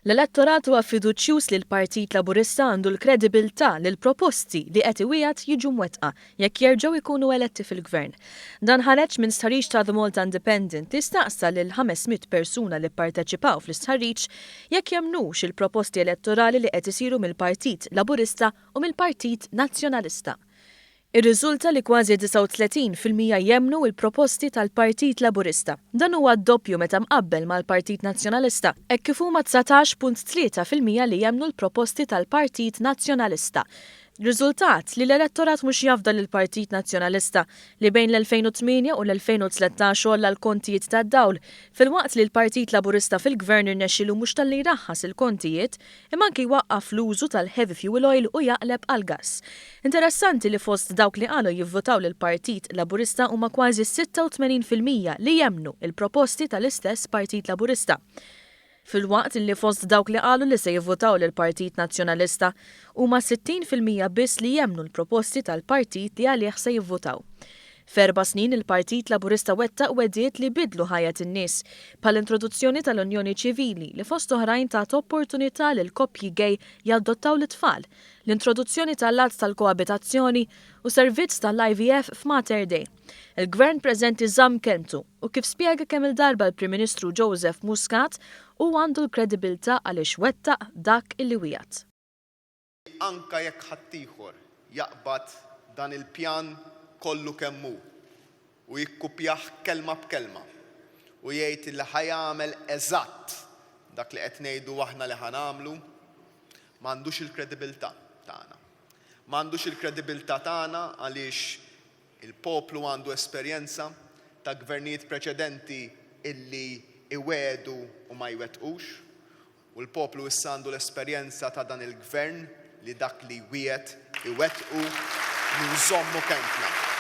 L-elettorat huwa fiduċjuż li l-Partit Laburista għandu l-kredibilità li l-proposti li qed iwiegħed jiġu mwettqa jekk jerġgħu jkunu eletti fil-Gvern. Dan ħareġ minn stħarriġ ta' The Malta Independent li staqsa lil 500 persuna li pparteċipaw fl-istħarriġ jekk jemmnux il-proposti elettorali li qed isiru mill-Partit Laburista u mill-Partit Nazzjonalista. Irriżulta li kważi 39% jemmnu l-proposti tal-Partit Laburista. Dan huwa d-doppju meta mqabbel mal-Partit Nazzjonalista, hekk kif huma 19.3% li jemmnu l-proposti tal-Partit Nazzjonalista. Riżultat li l-elettorat mhux jafda lill-Partit Nazzjonalista li bejn l-2008 u l-2013 għolla l-kontijiet tad-dawl, filwaqt li l-Partit Laburista fil-Gvern irnexxielu mhux talli jraħħas il-kontijiet, imma anki jwaqqaf l-użu tal-heavy fuel oil u jaqleb għall-gass. Interessanti li fost dawk li qalu jivvutaw lill-Partit Laburista huma kważi 86% li jemmnu l-proposti tal-istess Partit Laburista. Filwaqt li fost dawk li qalu li se jivvutaw lill-Partit Nazzjonalista huma 60% biss li jemmnu l-proposti tal-partit li għalih se jivvutaw. F'erba' snin il-Partit Laburista wettaq wegħdiet li biddlu ħajjet in-nies, bħall-introduzzjoni tal-unjoni ċivili li fost oħrajn tat opportunità lil koppji gay jadottaw lit-tfal, l-introduzzjoni tal-att tal-koabitazzjoni u servizz tal-IVF f'Mater Dei. Il-Gvern preżenti żamm kelmtu u kif spjega kemm-il darba l-Prim Ministru Joseph Muscat, hu għandu l-kredibilità għaliex wettaq dak illi wiegħed. Anke jekk ħaddieħor jaqbad dan il-pjan kollu kemm hu u jikkupjah kelma b'kelma u jgħid li ħa jagħmel eżatt dak li qed ngħidu aħna li ħa nagħmlu, m'għandux il-kredibilità tagħna. M'għandux il-kredibilità tagħna għaliex il-poplu għandu esperjenza ta' gvernijiet preċedenti illi iwiegħdu u ma jwettqux. U l-poplu issa għandu l-esperjenza ta' dan il-Gvern li dak li jwiegħed iwettqu li nżommu kelmtna.